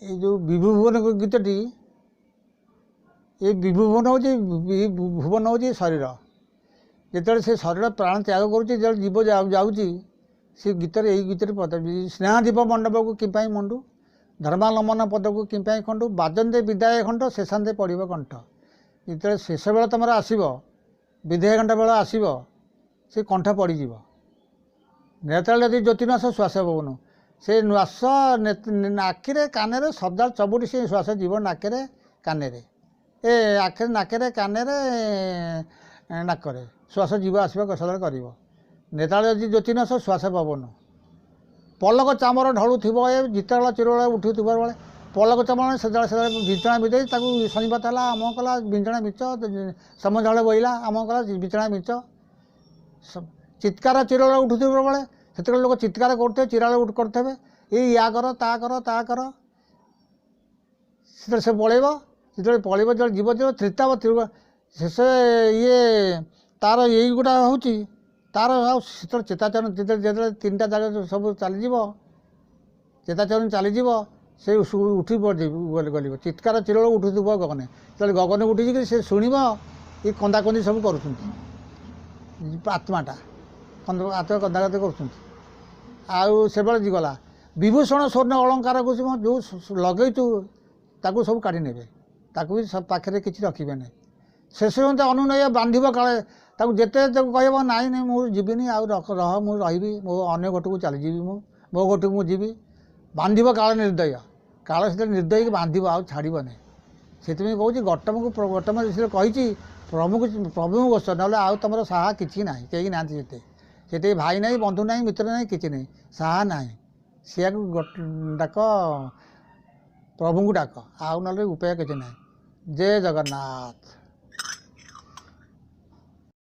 ଏଇ ଯେଉଁ ବିଭୁ ଭୁବନ ଗୀତଟି, ଏ ବିଭୁ ଭୁବନ ହେଉଛି, ଭୁବନ ହେଉଛି ଶରୀର। ଯେତେବେଳେ ସେ ଶରୀର ପ୍ରାଣ ତ୍ୟାଗ କରୁଛି, ଯେତେବେଳେ ଜୀବ ଯାଉଛି, ସେ ଗୀତରେ, ଏଇ ଗୀତରେ ପଦ, ସ୍ନେହାଦୀପ ମଣ୍ଡପକୁ କି ପାଇଁ ମଣ୍ଡୁ, ଧର୍ମାଲମ୍ବନ ପଦକୁ କି ପାଇଁ ଖଣ୍ଡୁ, ବାଜନ୍ତେ ବିଦାୟ ଘଣ୍ଟ, ଶେଷାନ୍ତେ ପଡ଼ିବ କଣ୍ଠ। ଯେତେବେଳେ ଶେଷ ବେଳ ତୁମର ଆସିବ, ବିଦାୟ ଘଣ୍ଟ ବେଳ ଆସିବ, ସେ କଣ୍ଠ ପଡ଼ିଯିବ। ନେତାଳ ଯଦି ଜ୍ୟୋତିନାଶ ଶ୍ୱାସ ପବନ, ସେ ଶ୍ୱାସ ଆଖିରେ କାନରେ ସଦା ସବୁଠି ସେ ଶ୍ୱାସ ଯିବ, ନାକରେ କାନରେ, ଏ ଆଖିରେ ନାକରେ କାନରେ ନାକରେ ଶ୍ୱାସ ଯିବ ଆସିବ ସଦାବେଳେ କରିବ। ନେତାଳ ଯଦି ଜ୍ୟୋତିନାଶ ଶ୍ୱାସ ପବନ, ପଲକ ଚାମର ଢଳୁଥିବ, ଏ ଜିତଳ ଚିରଳ ଉଠୁଥିବ ବେଳେ ପଲକ ଚାମର ସେତେବେଳେ ବିଞ୍ଚଣା ବିଦେଇ ତାକୁ ଶନିପାତ ହେଲା, ଆମ କଲା ବିଞ୍ଚଣା ବିଞ୍ଚ, ସମଝଳ ବୋଇଲା, ଆମ କଲା ବିଞ୍ଚଣା ବିଞ୍ଚ, ଚିତ୍କାର ଚିରଳ ଉଠୁଥିବ ବେଳେ, ସେତେବେଳେ ଲୋକ ଚିତ୍କାର କରୁଥିବେ, ଚିରାଳ କରୁଥିବେ, ଏଇ ୟା କର ତା କର ତା କର। ସେତେବେଳେ ସେ ପଳେଇବ। ଯେତେବେଳେ ପଳେଇବ, ଯେତେବେଳେ ଯିବ ଯିବ ତ୍ରିତାବ ଶେଷ ଇଏ ତାର ଏଇଗୁଡ଼ା ହେଉଛି ତାର। ଆଉ ସେତେବେଳେ ଚେତାଚରଣ, ଯେତେବେଳେ ତିନିଟା ଜାଗା ସବୁ ଚାଲିଯିବ, ଚେତାଚରଣ ଚାଲିଯିବ, ସେ ଉଠି ଗଲିବ, ଚିତ୍କାର ଚିରଳ ଉଠୁଥିବ ଗଗନେ। ଯେତେବେଳେ ଗଗନେ ଉଠିଯିକି ସେ ଶୁଣିବ ଏ କନ୍ଦାକନ୍ଦି ସବୁ କରୁଛନ୍ତି, ଆତ୍ମାଟା ଆତ୍ମା କନ୍ଦାକନ୍ଦି କରୁଛନ୍ତି। ଆଉ ସେବେଳେ ଗଲା ବିଭୂଷଣ ସ୍ୱର୍ଣ୍ଣ ଅଳଙ୍କାରକୁ ଯେଉଁ ଲଗେଇଛୁ ତାକୁ ସବୁ କାଢ଼ି ନେବେ, ତାକୁ ବି ପାଖରେ କିଛି ରଖିବେ ନାହିଁ। ଶେଷ ଅନୁନୟ ବାନ୍ଧିବ କାଳେ, ତାକୁ ଯେତେ ତାକୁ କହିବ ନାଇଁ ନାଇଁ ମୁଁ ଯିବିନି ଆଉ ରହ, ମୁଁ ରହିବି, ମୋ ଅନ୍ୟ ଘରକୁ ଚାଲିଯିବି, ମୁଁ ମୋ ଘରକୁ ମୁଁ ଯିବି, ବାନ୍ଧିବ କାଳ ନିର୍ଦ୍ଦୟ। କାଳ ସେଥିରେ ନିର୍ଦ୍ଦୟକି ବାନ୍ଧିବ, ଆଉ ଛାଡ଼ିବ ନାହିଁ। ସେଥିପାଇଁ କହୁଛି ଗୌତମକୁ, ଗୌତମ ଯେତେବେଳେ କହିଛି ପ୍ରଭୁକୁ, ପ୍ରଭୁଙ୍କୁ ଗୋଷ, ନହେଲେ ଆଉ ତୁମର ସାହା କିଛି ନାହିଁ, କେହି ନାହାନ୍ତି। ସେତେ ସେଠି ଭାଇ ନାହିଁ, ବନ୍ଧୁ ନାହିଁ, ମିତ୍ର ନାହିଁ, କିଛି ନାହିଁ, ସାହା ନାହିଁ। ସେଆକୁ ଡାକ, ପ୍ରଭୁଙ୍କୁ ଡାକ, ଆଉ ନହେଲେ ଉପାୟ କିଛି ନାହିଁ। ଜୟ ଜଗନ୍ନାଥ।